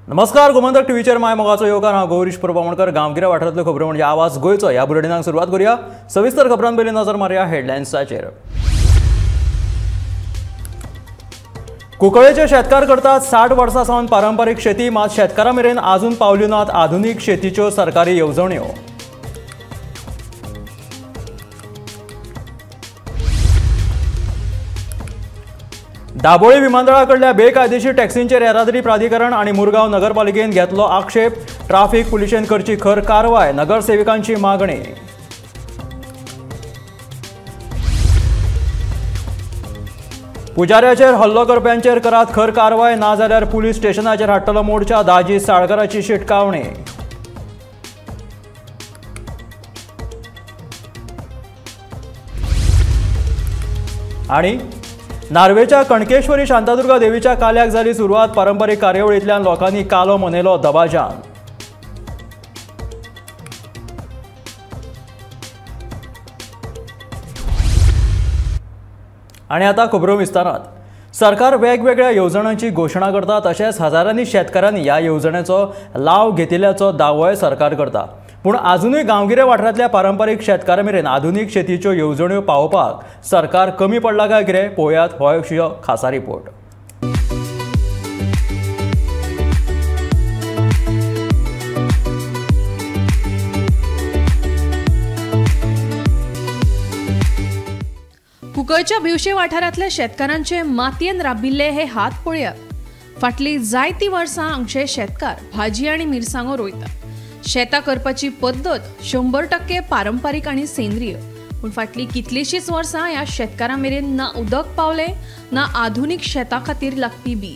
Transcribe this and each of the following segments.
नमस्कार, गोमंतक टीव्हीचेर my मोगाचो येवकार. हांव गौरीश प्रभू आमोणकर. गांवगिऱ्या वाठारांतल्यो खबरो म्हणजे आवाज गोंयचो ह्या बुलेटिनाक सुरवात करूया. सविस्तर खबरां पयलीं नजर मारया हेडलायन्साचेर. कुंकळेचे शेतकार करतात 60 वर्सां सावन पारंपारीक शेती, मात शेतकारां मेरेन आजून पावल्यो नात आधुनीक शेतीच्यो सरकारी येवजण्यो. दाबोळी विमानतळा कडल्या बेकायदेशीर टॅक्सींचेर येरादारी प्राधिकरण आनी मुरगांव नगरपालिकेन घेतलो आक्षेप. ट्राफिक पुलिशेन करची खर कारवाय, नगरसेविकांची मागणी. पुजाऱ्याचेर हल्लो करप्यांचेर करात खर कारवाय, नाजाल्यार पुलीस स्टेशनाचेर हाडटलो मोर्चा, दाजी साळकराची शिटकावणी. आनी नार्वेच्या कणकेश्वरी शांतादुर्गा देवीच्या काल्याक जाली सुरवात. पारंपरीक कार्यावळींतल्यान लोकांनी कालो मनयलो दबाज्यान. आनी आतां खबरो विस्तारात. सरकार वेगवेगळ्या येवजण्यांची घोशणा करता, तशेंच हजारांनी शेतकारांनी ह्या येवजण्याचो लाव घेतिल्ल्याचो दावोय सरकार करता. पूण आजुनूय गांवगिऱ्या वाठारांतल्या पारंपारीक शेतकारां मेरेन आधुनीक शेतीच्यो येवजण्यो पावोवपाक सरकार कमी पडला काय कितें, पळोवयात हो खासा रिपोर्ट. कुंकळच्या भिवशे वाठारांतल्या शेतकारांचे मातयेन राबिल्ले हे हात पळयात. फाटलीं जायतीं वर्सां हांगचे शेतकार भाजी आनी मिरसांगो रोयतात. शेतां करपाची पद्दत 100% पारंपारीक आनी सेंद्रीय. पूण फाटलीं कितलींशींच वर्सां ह्या शेतकारां मेरेन ना उदक पावलें, ना आधुनीक शेतां खातीर लागपी बी,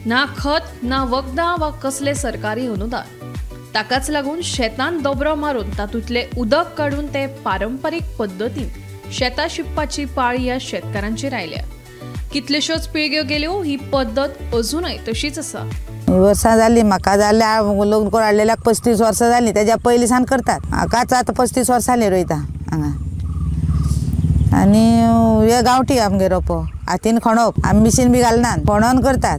ना खत, ना वखदां वा कसलें सरकारी अनुदान. ताकाच लागून शेतांत दोबरो मारून तातूंतलें उदक काडून ते पारंपारीक पद्दतीन शेतां शिंपपाची पाळी ह्या शेतकारांचेर आयल्या. कितल्योश्योच पिळग्यो गेल्यो, ही पद्दत अजूनय तशीच आसा. वर्सां जालीं म्हाका, जाल्या लग्न करून हाडलेल्याक 35 वर्सां जालीं. तेज्या पयलीं सान करतात. म्हाकाच आतां 35 वर्सां जालीं रोयता हांगा. आनी हे गांवठी आमगे रोपो, हातीन खणप, आमी मिशीन बी घालनात, खणोन करतात.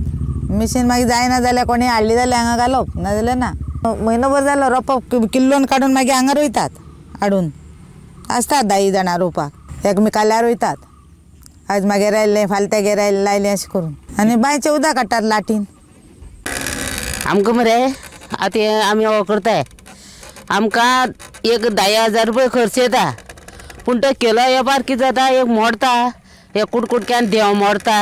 मिशीन मागीर जायना जाल्यार कोणी हाडली जाल्यार हांगा घालप, नाजाल्यार ना. म्हयनोभर जालो रोपो किल्लोन काडून मागीर हांगा रोयतात. हाडून आसतात 10 जाणां रोवपाक, एकमेकाल्यार रोयतात. आज मागीर आयलें, फाल्यां तेगेर आयलें, लायलें अशें करून. आनी बांयचें उदक काडटात लाटीन. आमकां मरे आतां हें आमी हो करताय, आमकां एक 10,000 रुपया खर्च येता. पूण तो केलो वेपार कितें जाता, एक मोडता, हे कुडकुडक्यान देंव मोडता,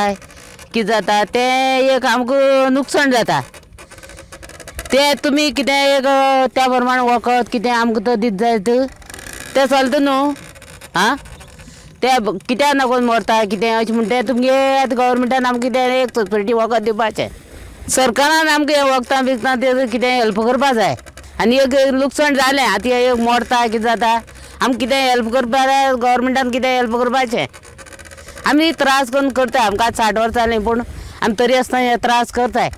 कितें जाता तें एक आमकां नुकसाण जाता. तें तुमी कितें एक त्या प्रमाण वखद कितें आमकां तो दीत जायत तें चलता न्हू. आं, तें कित्याक लागून मरता कितें अशें म्हणटा तुमगे आतां गव्हर्मेंटान आमकां कितें एक सबसिडी वखद दिवपाचें. सरकारान आमकां हें वखदां बिकदां तें कितें हेल्प करपा जाय. आनी एक लुकसाण जालें आतां एक मोडता कितें जाता, आमकां कितें हेल्प करपा जाय, गव्हर्मेंटान कितें हेल्प करपाचें. आमी त्रास करून करताय, आमकां 60 वर्सां जालीं, पूण आमी तरी आसतना हे त्रास करताय.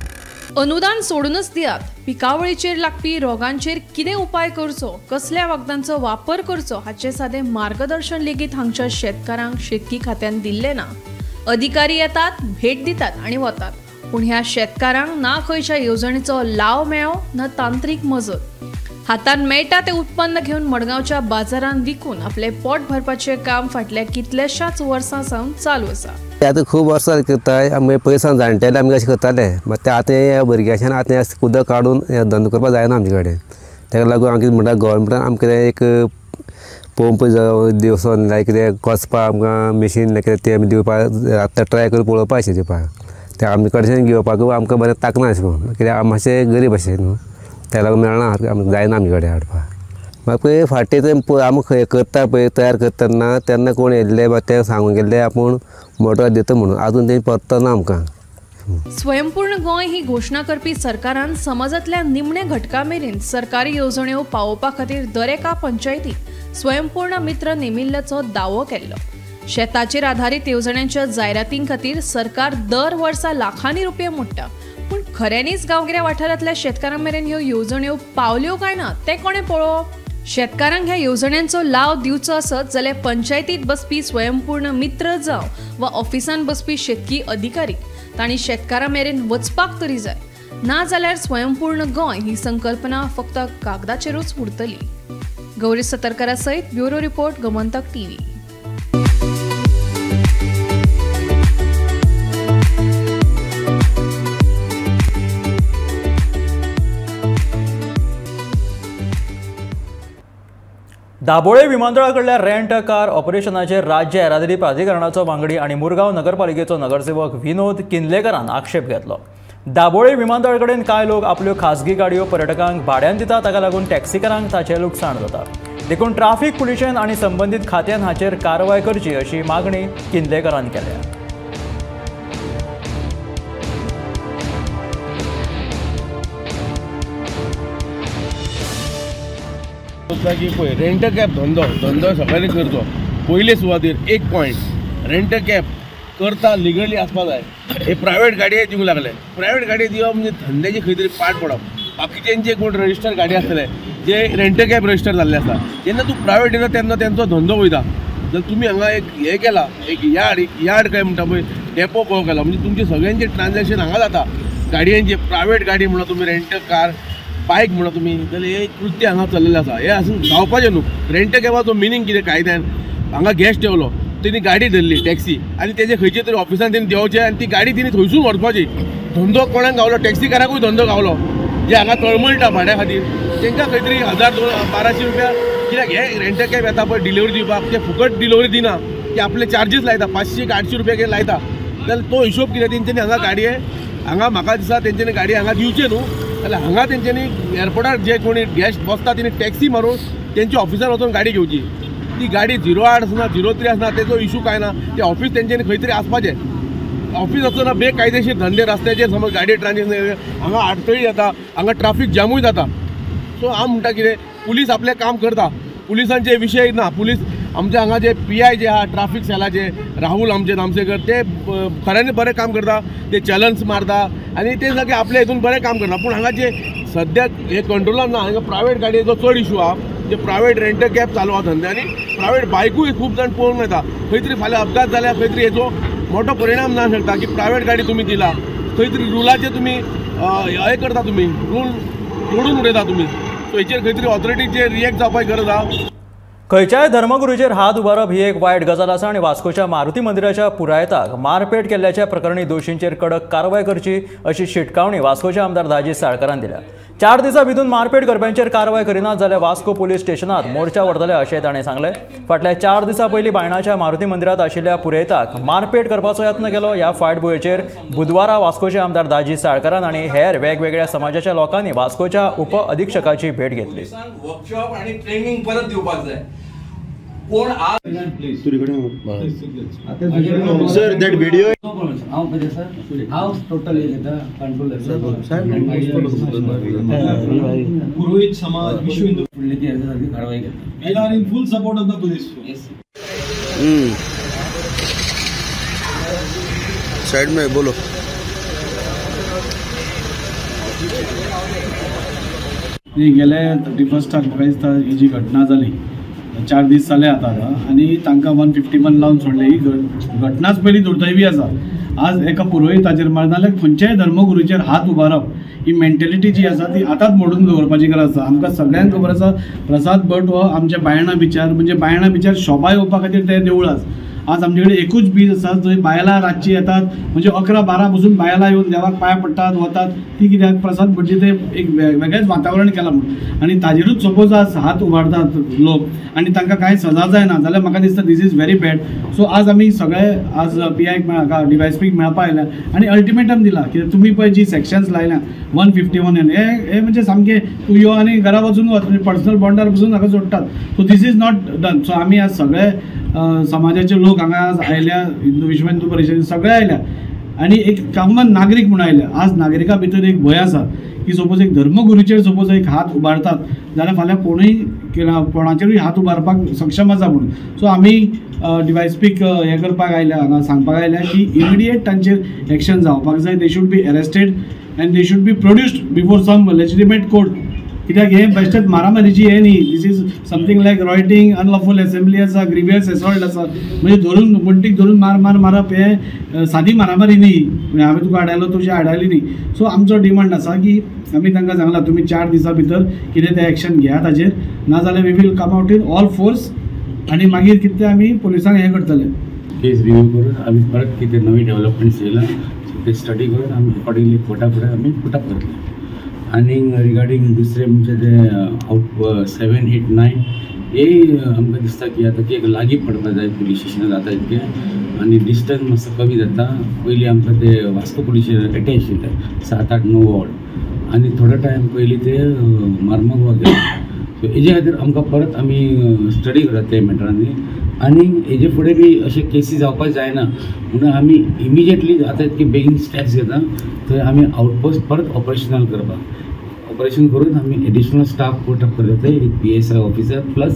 अनुदान सोडूनच दियात, पिकावळीचेर लागपी रोगांचेर कितें उपाय करचो, कसल्या वखदांचो वापर करचो हाचें सादें मार्गदर्शन लेगीत हांगच्या शेतकारांक शेतकी खात्यान दिल्लें ना. अधिकारी येतात, भेट दितात आनी वतात, पूण ह्या शेतकारांक ना खंयच्या येवजणेचो लाव मेळ्ळो, ना तांत्रीक मजत. हातान मेळटा तें उत्पन्न घेवन मडगांवच्या बाजारांत विकून आपलें पोट भरपाचें काम फाटल्या कितल्याशाच वर्सां सावन चालू आसा. आतां खूब वर्सां करताय आमी, पयसान जाणटेले आमी अशें करताले. मात तें आतां ह्या भुरग्यांच्यान आतां उदक काडून धंदो करपाक जायना आमचे कडेन. ताका लागून आमकां कितें म्हणटा, गव्हर्मेंटान आमकां कितें एक पंप जावं दिवसोन लायक कितें कसपाक आमकां मिशीन कितें तें आमी दिवपाक आतां ट्राय करून पळोवपाक अशें दिवपाक. तें आमचे कडच्यान घेवपाक आमकां बरें ताकना अशें करून, कित्याक आमी मातशे गरीब अशें न्हू, ताका लागून मेळना, आमकां जायना आमचे कडेन हाडपाक. मागीर फाटीं ते आमी खंय करता पळय तयार करतना तेन्ना कोण येयल्ले ते सांगून गेल्ले आपूण मोटर दिता म्हणून, आजून तें पत्तो ना आमकां. स्वयंपूर्ण गोंय ही घोशणा करपी सरकारान समाजांतल्या निमण्या घटका मेरेन सरकारी येवजण्यो पावोवपा खातीर दरेका पंचायतीक स्वयंपूर्ण मित्र नेमिल्ल्याचो दावो केल्लो. शेताचेर आधारीत येवजण्यांच्या जायरातीं खातीर सरकार दर वर्सा लाखांनी रुपये मोडटा, पूण खऱ्यांनीच गांवगिऱ्या वाठारांतल्या शेतकारां मेरेन ह्यो येवजण्यो पावल्यो काय ना तें कोणें पळोवप? शेतकारांक ह्या येवजण्यांचो लाव दिवचो आसत जाल्यार पंचायतीत बसपी स्वयंपूर्ण मित्र जावं वा ऑफिसांत बसपी शेतकी अधिकारी तांणी शेतकारां मेरेन वचपाक तरी जाय. ना जाल्यार स्वयंपूर्ण गोंय ही संकल्पना फक्त कागदाचेरूच उरतली. गौरी सतरकरा सयत bureau report, Gomantak TV. Dabolim विमानतळा कडल्या रेंट कार ऑपरेशनाचेर राज्य येरादारी प्राधिकरणाचो वांगडी आनी मुरगांव नगरपालिकेचो नगरसेवक विनोद किनलेकरान आक्षेप घेतलो. दाबोळे विमानतळा कडेन कांय लोक आपल्यो खासगी गाडयो पर्यटकांक भाड्यान दिता, ताका लागून टॅक्सीकारांक ताचें लुकसाण जाता. देखून ट्राफीक पुलिशेन आनी संबंदीत खात्यान हाचेर कारवाय करची अशी मागणी किनलेकरान केल्या. की पळय रेंट कॅब धंदो धंदो सगळ्यांनी करचो. पयले सुवातेर एक पॉयंट रेंट कॅब करता लिगली आसपा जाय. हे प्रायवेट गाडये दिवंक लागले, प्रायवेट गाडये दिवप म्हणजे धंद्याची खंय तरी पाट पडप. बाकीच्यांचे कोण रजिस्टर गाडी आसतले जे रेंट कॅब रजिस्टर जाल्ले आसता, जेन्ना तूं प्रायवेट दिता तेन्ना तेंचो धंदो वयता. जर तुमी हांगा एक हें केला, एक यार्ड काय म्हणटा पळय, डेपो कसो केला, म्हणजे तुमचे सगळ्यांचे ट्रान्झॅक्शन हांगा जाता गाडयांचे. प्रायवेट गाडी म्हणा तुमी, रेंट कार बायक म्हणा तुमी, जाल्यार हे कृत्य हांगा चल्लेलें आसा. हें आसून जावपाचें न्हू. रेंट कॅबाचो मिनींग कितें कायद्यान, हांगा गॅस्ट येवलो, तेणी गाडी धरली टॅक्सी आनी तेजे खंयचे तरी ऑफिसान तेणी देंवचें आनी ती गाडी तेणी थंयसून व्हरपाची. धंदो कोणाक गावलो, टॅक्सीकाराकूय धंदो गावलो. जे हांगा तळमळटा भाड्या खातीर तेंकां खंय तरी 1000 200-1200 रुपया. कित्याक हे रेंट कॅब येता पळय डिलिव्हरी दिवपाक, ते फुकट डिलिव्हरी दिना, ते आपले चार्जीस लायता, 500-800 रुपया कितें लायता. जाल्यार तो हिशोब कितें तेंच्यांनी हांगा गाडये हांगा म्हाका दिसता तेंच्यांनी गाडी हांगा दिवचे न्हू. जाल्यार हांगा तेंच्यांनी एअरपोर्टार जे कोणी गॅस्ट बसता तेणी टॅक्सी मारून तेंच्या ऑफिसार वचून गाडी घेवची. ती गाडी 08 आसना 03 आसना, तेजो इशू कांय ना. ते ऑफिस तेंच्यांनी खंय तरी आसपाचें. ऑफिस आसतना बेकायदेशीर धंदे रस्त्याचेर समज गाडी ट्रान्झॅक्शन हांगा आडखळी जाता, हांगा ट्राफीक जामूय जाता. सो हांव म्हणटा कितें, पुलीस आपलें काम करता, पुलिसांचे विशय ना. पुलीस आमचे हांगा जे PI जे आहा ट्राफीक सेलाचे राहुल आमचे नामसेकर, ते खऱ्यांनी बरें काम करता, ते चलन्स मारता आनी ते सगळे आपल्या हितून बरें काम करता. पूण हांगा जे सद्याक हे कंट्रोलान ना, हांगा प्रायवेट गाडयेचो चड इशू आहा. जे प्रायवेट रेंट कॅब चालू आहा धंदे आनी प्रायवेट बायकूय खूब जाण पळोवंक मेळटा. खंय तरी फाल्यां अपघात जाल्यार खंय तरी हेचो मोठो परिणाम ना शकता की प्रायवेट गाडी तुमी दिला, खंय तरी रुलाचे तुमी हे करता, तुमी रूल तोडून उडयता तुमी. सो हेचेर खंय तरी ऑथॉरिटीचेर रिएक्ट जावपाक गरज आहा. खंयच्याय धर्मगुरूचेर हात उबारप ही एक वायट गजाल आसा आनी वास्कोच्या मारुती मंदिराच्या पुरायताक मारपेट केल्ल्याच्या प्रकरणी दोशींचेर कडक कारवाय करची अशी शिटकावणी वास्कोचे आमदार दाजी साळकारान दिल्या. 4 दिसां भितून मारपेट करप्यांचेर कारवाय करिनात जाल्यार वास्को पुलीस स्टेशनात मोर्चा व्हरतले अशें ताणें सांगलें. फाटल्या 4 दिसां पयलीं बायणाच्या मारुती मंदिरांत आशिल्ल्या पुरयताक मारपेट करपाचो यत्न केलो. ह्या फाटभुंयेचेर बुधवारा वास्कोचे आमदार दाजी साळकारान आनी हेर वेगवेगळ्या समाजाच्या लोकांनी वास्कोच्या उप अधीक्षकाची भेट घेतली. वर्कशॉप आनी ट्रेनिंग परत दिवपाक जाय. कोण सर that video पुरोहित समाज विश्व Hindu We are in full support of the police. Yes. Side में बोलो. गेले 31 म्हाका दिसता ही जी घटना जाली 4 दीस जाले आतां आनी तांकां 151 लावन सोडले. ही घटनाच पयली दुर्दैवी आसा. आज एका पुरोहिताचेर मार नाल्यार खंयच्याय धर्मगुरूचेर हात उबारप ही मेंटेलिटी जी आसा ती आतांच मोडून दवरपाची गरज आसा. आमकां सगळ्यांक खबर आसा प्रसाद भट हो आमच्या बायणा बिचार म्हणजे बायणा बिचार शोभा येवपा खातीर ते देवूळ आसा. आज आमचे कडेन एकूच बीच आसा जंय बायलां रातचीं येतात म्हणजे 11-12 पसून बायलां येवन देवाक पांय पडटात वतात ती कित्याक प्रसाद भटजी ते एक वेगळेंच वातावरण केलां म्हणून आनी ताजेरूच सपोज आज हात उबारतात लोक आनी तांकां कांय सजा जायना जाल्यार म्हाका दिसता this is very bad. So आज आमी सगळे आज PI मेळ्ळा DYSP मेळपा आयल्या आनी अल्टिमेटम दिला की तुमी पळय जी सेक्शन्स लायल्या 151 हे हे म्हणजे सामकें तूं यो आनी घरा वचून वच म्हणजे पर्सनल बॉन्डार पसून हाका सोडटात. So this is not done. So आमी आज सगळे समाजाचे लोक हांगा आज आयल्या, हिंदू विश्व हिंदू परिशद सगळे आयल्या आनी एक कॉमन नागरीक म्हणून आयल्या. आज नागरिकां भितर एक भंय आसा की सपोज एक धर्मगुरूचेर सपोज एक हात उबारतात जाल्यार फाल्यां कोणूय कोणाचेरूय हात उबारपाक सक्षम आसा म्हणून. सो आमी DYSP हें करपाक आयल्या, हांगा सांगपाक आयल्या की इमिडिएट तांचेर एक्शन जावपाक जाय. They should be arrested and they should be produced before some legitimate court. कित्याक हें बेश्टेच मारामारीची हें न्ही, this is something like rioting, unlawful assembly आसा, ग्रिवियस एसॉल्ट आसा. म्हणजे धरून वण्टीक धरून मार मार मारप हें सादी मारामारी न्ही, हांवें तुका आडायलो तुजें आडायली न्ही. सो आमचो डिमांड आसा की आमी तांकां सांगलां तुमी 4 दिसां भितर कितें तें एक्शन घेया ताजेर, नाजाल्यार we will come out in all force आनी मागीर कितें तें आमी पुलिसांक हें करतले. केस रिव्यू करून आमी परत कितें नवी डेवलपमेंट्स येयला सो ते स्टडी करून आमी अकॉर्डिंगली कोर्टा फुडें आमी पुटअप करतले. आनी रिगार्डींग दुसरें म्हणजे ते आउट 7, 8, 9 हे आमकां दिसता की आतां की एक लागीं पडपा जाय पुलीस स्टेशनार जाता इतकें आनी डिस्टन्स मातसो कमी जाता. पयलीं आमकां ते वास्को पुलीस स्टेशन एटॅच आशिल्लें 7, 8, 9 वॉर्ड आनी थोडो टायम पयलीं ते मार्मगोवा गेले. सो हेजे खातीर आमकां परत आमी स्टडी करता ते मॅटरांनी आनी हेजे फुडें बी अशे केसी जावपाक जायना म्हणून आमी इमिजिएटली आतां इतके बेगीन स्टेप्स घेता थंय आमी आउटपोस्ट परत ऑपरेशनल करपाक, ऑपरेशन करून आमी एडिशनल स्टाफ पुटअप करता, एक PSI officer plus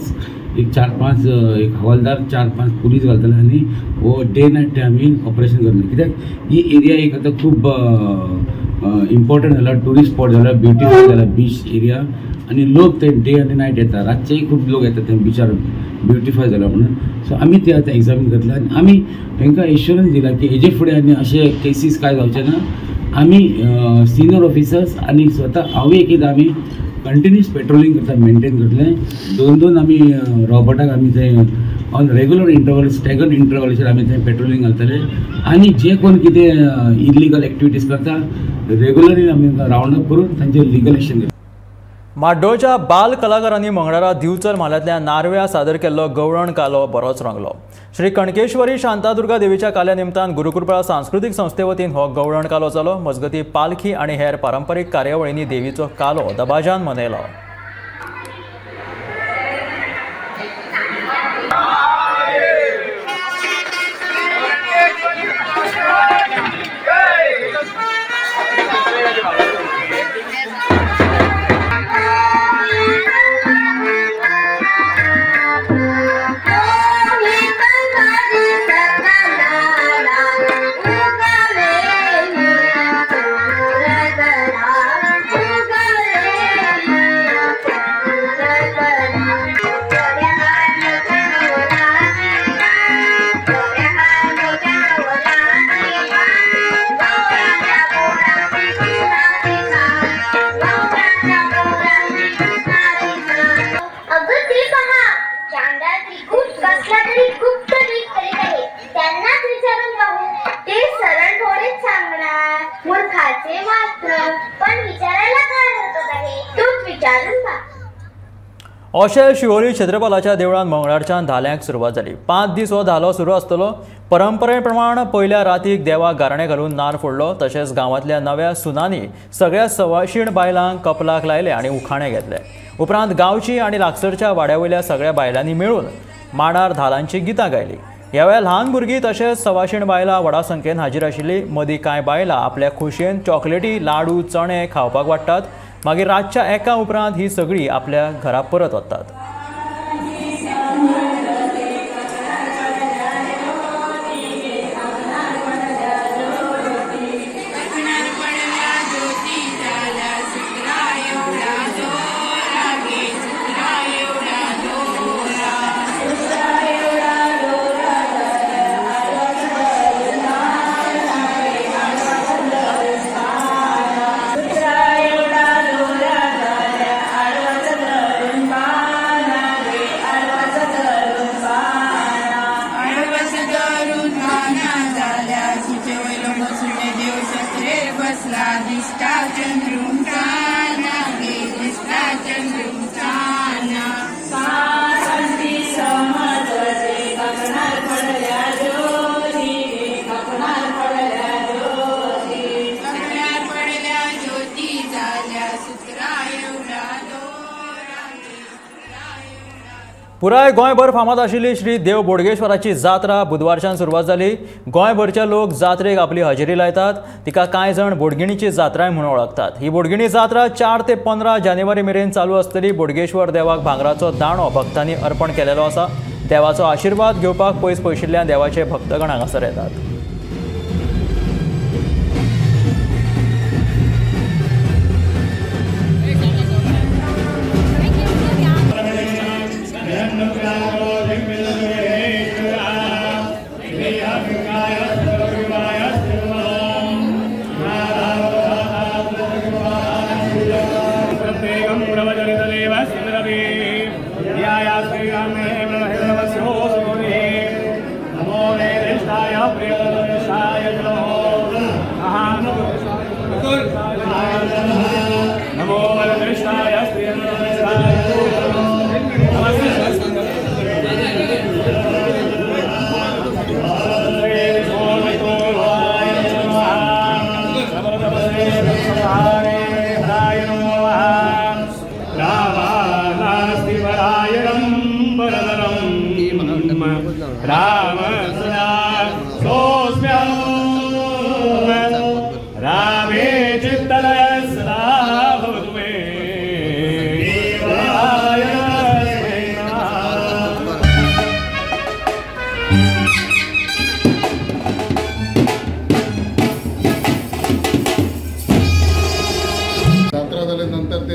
एक 4-5 एक हवालदार, 4-5 पुलीस घालतले आनी हो डे नायट ते आमी ऑपरेशन करतले. कित्याक ही एरिया एक आतां खूब इम्पॉर्टंट जाला, ट्युरिस्ट स्पॉट जाला, ब्युटिफूल जाला बीच एरिया आनी लोक ते डे आनी नायट येता, रातचेय खूब लोक येता ते बिचार ब्युटिफाय जाला म्हणून. सो आमी ते आतां एग्जामीन करतले आनी आमी तांकां एश्योरन्स दिला की हेजे फुडें आनी अशे केसीस कांय जावचे ना. आमी सिनियर ऑफिसर्स आनी स्वता हांवूय एक एकदां आमी कंटिन्यूस पेट्रोलिंग करता, मेंटेन करतले. 2-2 आमी रॉबर्टाक आमी थंय ऑन रेगुलर इंटरवल स्टॅगर्ड इंटरवलाचेर आमी थंय पेट्रोलिंग घालतले आनी जे कोण कितें इलिगल एक्टिविटीज करता रेगुलरली आमी रावंड अप करून तांचेर लिगल एक्शन घेतले. म्हाड्डोळच्या बाल कलाकारांनी मंगळारा दिवचल म्हालांतल्या नार्व्या सादर केल्लो गवळण कालो बरोच रंगलो. श्री कणकेश्वरी शांतादुर्गा देवीच्या काल्या निमतान गुरुकृपा सांस्कृतीक संस्थे वतीन हो गवळण कालो जालो. मजगती पालखी आनी हेर पारंपरीक कार्यावळींनी देवीचो कालो दबाज्यान मनयलो. अशें शिवोली क्षेत्रपालाच्या देवळान मंगळारच्यान धाल्यांक सुरवात जाली. 5 दीस हो धालो सुरू आसतलो. परंपरे प्रमाण पयल्या रातीक देवाक गाराणें घालून नार फोडलो. तशेंच गांवांतल्या नव्या सुनांनी सगळ्या सवाशीण बायलांक कपलाक लायले आनी उखाणे घेतले. उपरांत गांवची आनी लागसरच्या वाड्या वयल्या सगळ्या बायलांनी मेळून मांडार धालांची गितां गायली. ह्या वेळार ल्हान भुरगीं तशेंच सवाशीण बायलां व्हडा संख्येन हाजीर आशिल्ली. मदीं कांय बायलां आपल्या खोशयेन चॉकलेटी, लाडू, चणे खावपाक वाडटात. मागीर रातच्या 1 उपरांत ही सगळी आपल्या घरा परत वतात. पुराय गोंयभर फामाद आशिल्ली श्री देव बोडगेश्वराची जात्रा बुधवारच्यान सुरवात जाली. गोंयभरचे लोक जात्रेक आपली हजेरी लायतात. तिका कांय जाण बोडगिणीची जात्राय म्हणून वळखतात. ही बोडगिणी जात्रा 4 ते 15 जानेवारी मेरेन चालू आसतली. बोडगेश्वर देवाक भांगराचो दाणो भक्तांनी अर्पण केलेलो आसा. देवाचो आशिर्वाद घेवपाक पयस पयशिल्ल्यान देवाचे भक्तगण हांगासर येतात.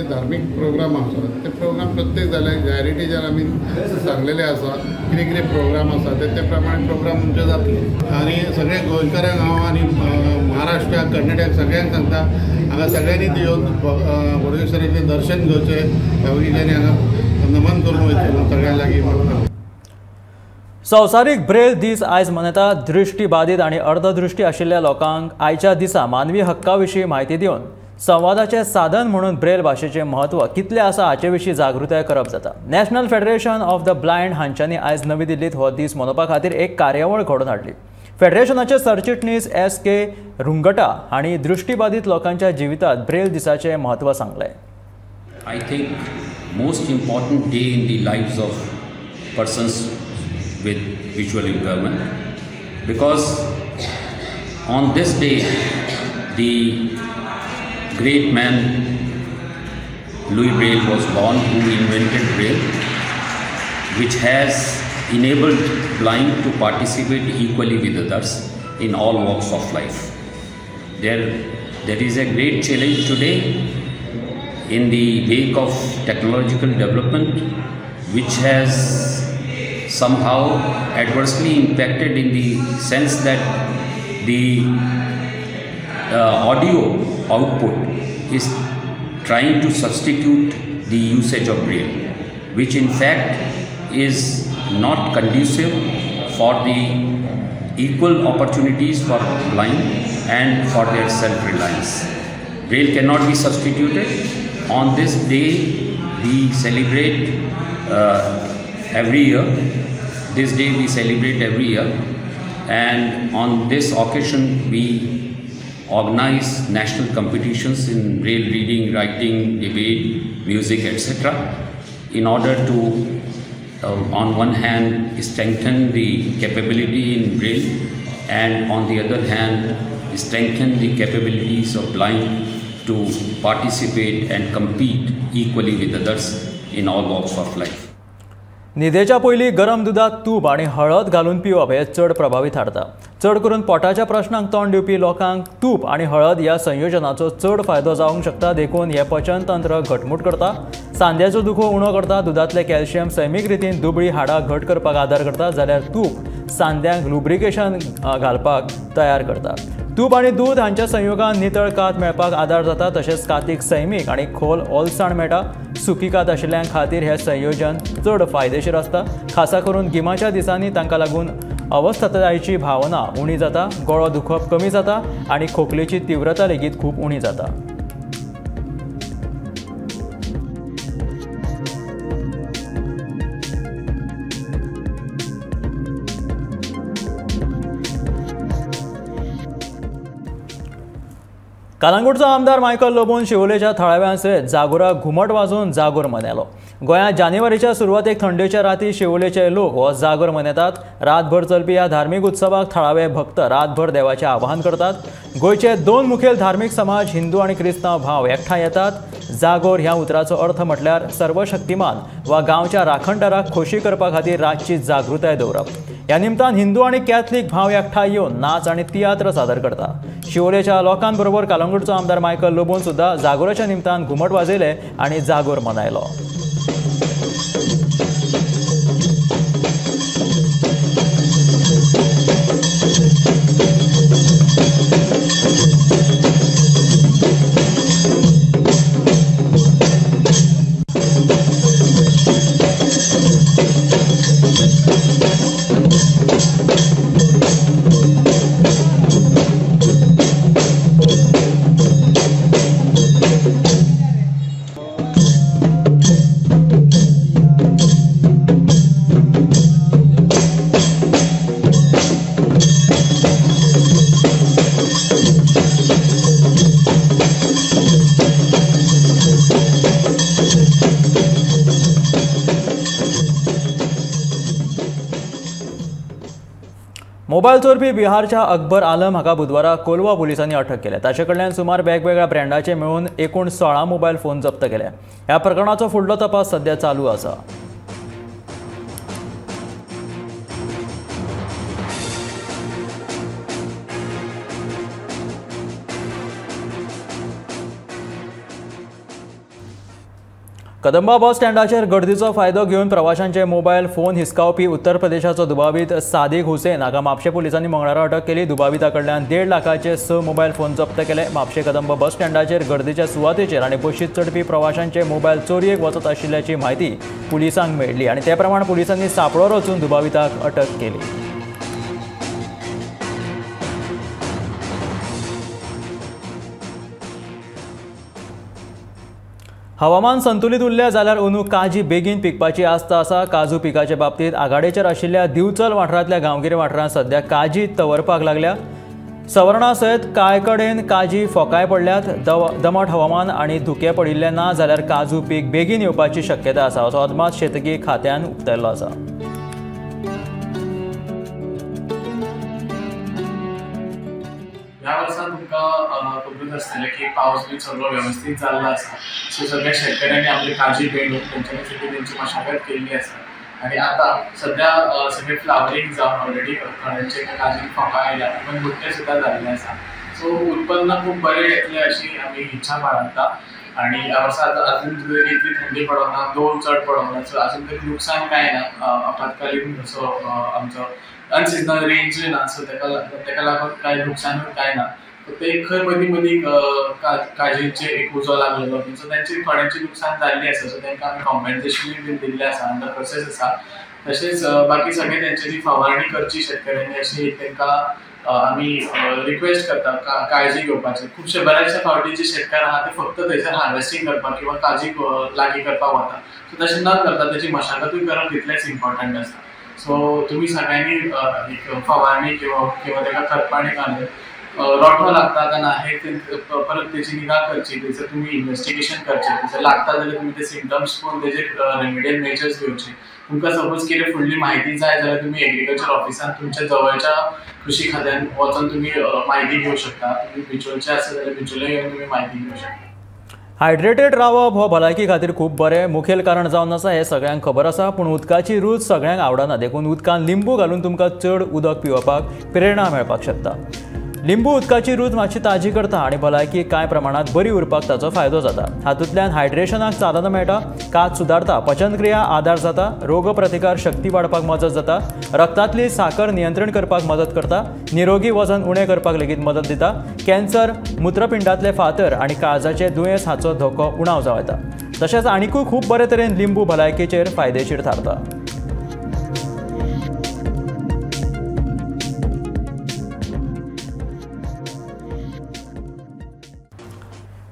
धार्मिक प्रोग्राम आसा ते प्रोग्राम प्रत्येक जाले हेरिटेजार आमी सांगलेले आसा कितें कितें प्रोग्राम आसा ते ते प्रमाणे प्रोग्राम आमचे जातले आनी सगळे गोंयकारांक हांव आनी महाराष्ट्राक कर्नाटक सगळ्यांक सांगता हांगा सगळ्यांनी येवन बोडगेश्वराचें दर्शन घेवचें भाविकांनी हांगा नमन करून वयचें सगळ्यां लागीं मागता. संवसारीक ब्रेल दीस आयज मनयता. दृश्टीबाधित आनी अर्धदृष्टी आशिल्ल्या लोकांक आयच्या दिसा मानवी हक्का विशीं म्हायती दिवन संवादाचें साधन म्हणून ब्रेल भाशेचें म्हत्व कितलें आसा हाचे विशीं जागृताय करप जाता. National federation of the blind हांच्यांनी आयज नवी दिल्लींत हो दीस मनोवपा खातीर एक कार्यावळ घडोवन हाडली. फेडरेशनाचे सरचिटणीस एस.के. रुंगटा हांणी दृश्टीबाधित लोकांच्या जिवितांत ब्रेल दिसाचें म्हत्व सांगलें. I think most important day in the lives of persons with visual impairment because on this day the great man Louis Braille was born, who invented Braille, which has enabled blind to participate equally with others in all walks of life. There is a great challenge today in the wake of technological development, which has somehow adversely impacted in the sense that the audio output is trying to substitute the usage of Braille, which in fact is not conducive for the equal opportunities for blind and for their self-reliance. Braille cannot be substituted. On this day we celebrate every year. This day we celebrate every year, and on this occasion we organize national competitions in Braille reading, writing, debate, music, etc. in order to, on one hand, strengthen the capability in Braille, and on the other hand, strengthen the capabilities of blind to participate and compete equally with others in all walks of life. न्हिदेच्या पयलीं गरम दुदांत तूप आनी हळद घालून पिवप हें चड प्रभावी थारता. चड करून पोटाच्या प्रश्नांक तोंड दिवपी लोकांक तूप आनी हळद ह्या संयोजनाचो चड फायदो जावंक शकता. देखून हें पचन तंत्र घटमूट करता, सांद्याचो दुखो उणो करता, दुदांतलें कॅल्शियम सैमीक रितीन दुबळी हाडां घट करपाक आदार करता, जाल्यार तूप सांद्यांक लुब्रिकेशन घालपाक तयार करता. तूप आनी दूद हांच्या संयोगान नितळ कात मेळपाक आदार जाता, तशेंच कातीक सैमीक आनी खोल ओलसाण मेळटा. सुकी कात आशिल्ल्यां खातीर हें संयोजन चड फायदेशीर आसता. खासा करून गिमाच्या दिसांनी तांकां लागून अवस्थतायेची भावना उणी जाता, गळो दुखप कमी जाता आनी खोकलेची तीव्रता लेगीत खूब उणी जाता. कालांगुटचो आमदार मायकल लोबोन शिवोलेच्या थळाव्यां सयत जागोराक घुमट वाजोवन जागोर मनयलो. गोंयांत जानेवारीच्या सुरवातेक थंडेच्या राती शिवोलेचे लोक हो जागोर मनयतात. रातभर चलपी ह्या धार्मीक उत्सवाक थळावे भक्त रातभर देवाचें आवाहन करतात. गोंयचे दोन मुखेल धार्मीक समाज हिंदू आनी क्रिस्तांव भाव एकठांय येतात. जागोर ह्या उतराचो अर्थ म्हटल्यार सर्वशक्तिमान वा गांवच्या राखणदाराक खोशी करपा खातीर रातची जागृताय दवरप. ह्या निमतान हिंदू आनी कॅथलीक भाव एकठांय येवन नाच आनी तियात्र सादर करता. शिवोलेच्या लोकांबरोबर कालंगुटचो आमदार मायकल लोबोन सुद्दां जागोराच्या निमतान घुमट वाजयले आनी जागोर मनयलो. मोबायल चोरपी बिहारच्या अकबर आलम हाका बुधवारा कोलवा पुलिसांनी अटक केल्या. ताचे कडल्यान सुमार वेगवेगळ्या ब्रँडाचे मेळून एकूण 16 मोबायल फोन जप्त केले. ह्या प्रकरणाचो फुडलो तपास सध्या चालू आसा. कदंबा बस स्टँडाचेर गर्दीचो फायदो घेवन प्रवाशांचे मोबायल फोन हिसकावपी उत्तर प्रदेशाचो दुबावीत सादिक हुसेन हाका म्हापशें पुलिसांनी मंगळारा अटक केली. दुबाविता कडल्यान 1.5 लाखाचे 6 मोबायल फोन जप्त केले. म्हापशें कदंबा बस स्टँडाचेर गर्दीच्या सुवातेचेर आनी बशींत चडपी प्रवाशांचे मोबायल चोरयेक वचत आशिल्ल्याची म्हायती पुलिसांक मेळ्ळी आनी ते प्रमाण पुलिसांनी सांपळो रचून दुबाविताक अटक केली. हवामान संतुलित उरलें जाल्यार अंदू काजी बेगीन पिकपाची आस्त आसा. काजू पिकाचे बाबतींत आघाडेचेर आशिल्ल्या दिवचल वाठारांतल्या गांवगिरे वाठारांत सध्या काजी तवरपाक लागल्या. सवर्णा सयत कांय कडेन काजी फोकाय पडल्यात. दमट हवामान आनी धुकें पडिल्लें ना जाल्यार काजू पीक बेगीन येवपाची शक्यता आसा असो अदमास शेतकी खात्यान उक्तायल्लो आसा. ह्या वर्सा तुमकां खबरूच आसतलें की पावस बी सगळो वेवस्थीत जाल्लो आसा. सो सगळ्या शेतकऱ्यांनी आपली काळजी घेवन तेंच्यानी सगळी तेंची मशागत केल्ली आसा आनी आतां सद्या सगळे फ्लावरींग जावन ऑलरेडी थोड्यांचे काजी फोकां आयल्या, इवन बुट्टे सुद्दां जाल्ले आसा. सो उत्पन्न खूब बरें येतलें अशी आमी इच्छा बाळगता आनी ह्या वर्सा आतां अजून तरी इतली थंडी पडोना, दोन चड पडोना, सो अजून तरी लुकसाण कांय ना. आपत्कालीन असो आमचो अनसिजनल रेंजूय ना, सो तेका लागून कांय लुकसानूय कांय ना. फक्त एक खंय मदीं मदीं काजींचे एक उजो लागलेलो, सो तेंचे थोड्यांचें लुकसाण जाल्लें आसा. सो तेंकां आमी कॉम्पेन्सेशनूय बीन दिल्लें आसा, अंडर प्रोसेस आसा. तशेंच बाकी सगळें तेंच्यांनी फवारणी करची शेतकऱ्यांनी अशी तेंकां आमी रिक्वेस्ट करता काळजी घेवपाची. खुबशे बऱ्याचशा फावटी जे शेतकार आहा ते फक्त थंयसर हार्वेस्टींग करपाक किंवा काजी लागीं करपाक वता, सो तशें न करता तेची मशागतूय करप तितलेंच इम्पॉर्टंट आसा. सो तुमी सगळ्यांनी एक फवारणी किंवा तेका खतपाणी घालून रोठो लागता काय ना हे परत तेची निगा करची, थंयसर तुमी इन्वेस्टिगेशन करचें, थंयसर लागता जाल्यार तुमी ते सिमटम्स पळोवन तेजेर रेमिडियल मेजर्स घेवचे. तुमकां सपोज कितें फुडली म्हायती जाय जाल्यार तुमी एग्रीकल्चर ऑफिसान तुमच्या जवळच्या कृषी खात्यान वचून तुमी म्हायती घेवंक शकता. तुमी बिचोलचे आसा जाल्यार बिचोले येवन तुमी म्हायती घेवंक शकता. हायड्रेटेड रावप हो भलायकी खातीर खूब बरें मुखेल कारण जावन आसा हें सगळ्यांक खबर आसा. पूण उदकाची रूच सगळ्यांक आवडना, देखून उदकान लिंबू घालून तुमकां चड उदक पिवपाक प्रेरणा मेळपाक शकता. लिंबू उदकाची रूच मातशी ताजी करता आनी भलायकी कांय प्रमाणांत बरी उरपाक ताचो फायदो जाता. हातूंतल्यान हायड्रेशनाक चालना मेळटा, कात सुदारता, पचनक्रिया आदार जाता, रोगप्रतिकार शक्ती वाडपाक मजत जाता, रक्तांतली साकर नियंत्रण करपाक मदत करता, निरोगी वजन उणें करपाक लेगीत मदत दिता, कॅन्सर, मूत्रपिंडांतले फातर आनी काळजाचे दुयेंस हाचो धोको उणाव जावं येता. तशेंच आनिकूय खूब बरे तरेन लिंबू भलायकेचेर फायदेशीर थारता.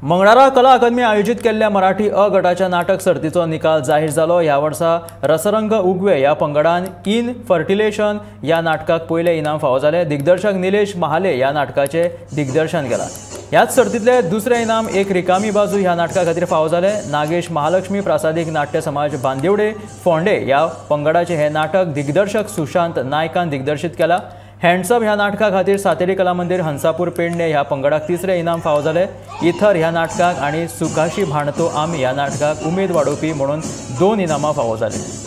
मंगळारा कला अकादमी आयोजीत केल्ल्या मराठी अ गटाच्या नाटक सर्तीचो निकाल जाहीर जालो. ह्या वर्सा रसरंग उगवे ह्या पंगडान इन फर्टिलेशन ह्या नाटकाक पयलें इनाम फावो जालें. दिग्दर्शक निलेश महाले ह्या नाटकाचें दिग्दर्शन केलां. ह्याच सर्तींतलें दुसरें इनाम एक रिकामी बाजू ह्या नाटका खातीर फावो जालें. नागेश महालक्ष्मी प्रासादीक नाट्य समाज बांदिवडे फोंडे ह्या पंगडाचें हें नाटक दिग्दर्शक सुशांत नायकान दिग्दर्शीत केलां. हँड्सअप ह्या नाटका खातीर सातेरी कला मंदिर हंसापूर पेडणे ह्या पंगडाक तिसरें इनाम फावो जालें. इथर ह्या नाटकाक आनी सुखाशी भांडतो आमी ह्या नाटकाक उमेद वाडोवपी म्हणून 2 इनामां फावो जालीं.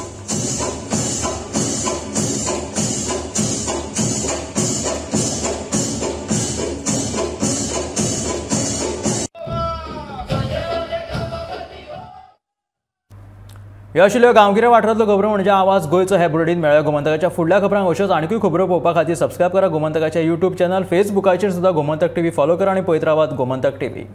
ह्यो आशिल्ल्यो गांवगिऱ्या वाठारांतल्यो खबरो म्हणजे आवाज गोंयचो हे बुलेटीन. मेळ्ळ्या गोमंतकाच्या फुडल्या खबरांक अश्योच आनिकूय खबरो पळोवपा खातीर सबस्क्रायब करा गोमंतकाचे यूट्यूब चॅनल, फेसबुकाचेर सुद्दां गोमंतक टीव्ही फॉलो करा आनी पळयत रावात गोमंतक टीव्ही.